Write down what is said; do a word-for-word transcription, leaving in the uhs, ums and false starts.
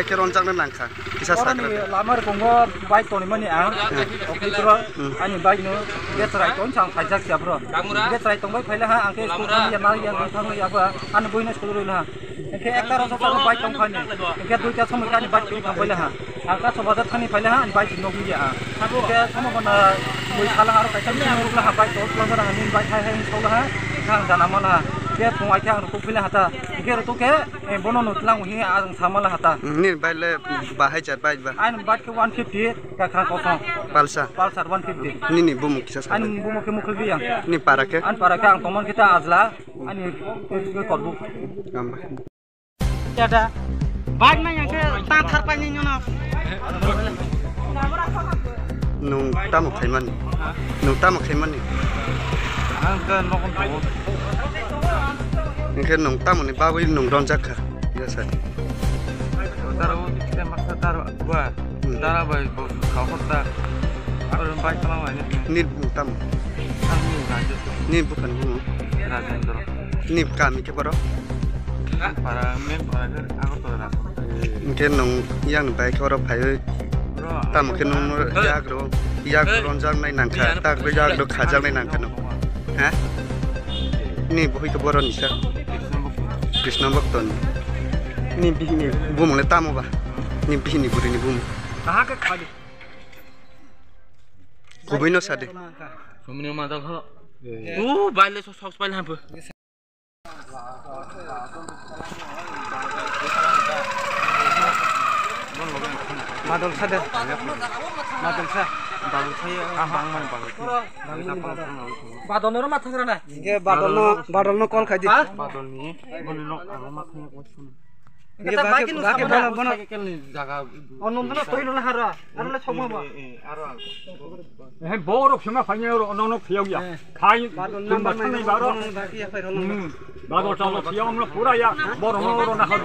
Khe ronjakna nangkha. Kisa sakra. Boroni lama rwkhango bike tonimani ang. Hmm. Okitro Hmm. ani bike no gate rai tong chang khaijak siya bro. Gate rai tongbai phaila ha ang khe school thang ya na ya thang ya ba ani buino school rwla ha. Hingke ekta rok saka bike tong phani. Hingke duita somoi kani bike tong phaila ha. Ang kaso bazar thani phaila ha ani bike no ya. Hingke somo bana mui sala aro kaisa mui rwla ha bike tong phaila ha ni bike hai hai ni sola ha. Ang jana mana. Hingke thung ai khe ang rwkuk phaila ha ta. Hingke rwkuk khe Eh, bono no tlang hi ang samala hata. Nini bike le bahai char bike ba? Ani bike ke one fifty ka kha kosong. Pulsar. Pulsar one fifty. Nini bumung kisa sa. Ani bumung ke Mukhul Reang. Ni para ke? Ani para ke ang tomon kita Ajla. Ani ke, ke Korbuk. Gamba. Dada. Bike na yang ke ta thar pa ni nyono. Nung tamo khaimani? Nung tamo khaimani? Ang khe nokon tongo. Hingkhe nung tamoni bagwi nung ronjak kha? Ya sir. Daro khe maksa daro ba. Hmm. Dara bai bo khawhor ta. Aro bai tama bai ni. Ni bung tamo? Ang ni Rajesh. Ni bukan bumo? Rajendra. Ni kami khe boro? Para, main para khe Agartala. Hingke nung yang bai khe oro phaiwi tamo khe nung yak rw, yak rw ronjaknai nangkha, tak rw yak rw khajaknai nangkha nung. Ha? Ni buhi khe boroni sa? Krishna Bhakta ni. Ni bihini bumung le tamo ba? Ni bihini buri ni bumung. Aha khe khadi. Kubui no sade. Sumini ma dal kho. U bai le sok sok bai le hampu. Badol sa de. Badol sa. Badol sa ya. Bang man badol. Badol no ma thangra na. Hingke badol no, badol no call khai di. Ha? Badol ni. Boni nok aro ma thang ko sunu. Hingke baki, baki bono, bono. Cycle ni jaga. Ono bono toilo na hara. Aro le sokma ba. Eh, eh, aro ang. Eh, borok sima phanya ro, ono no phiyok ya. Eh. Khai badon tun number ba thang nai nai baro. Badon number ya khai ro. Hmm. Badon chalo phiyok amno pura ya. Borok no ro na hal.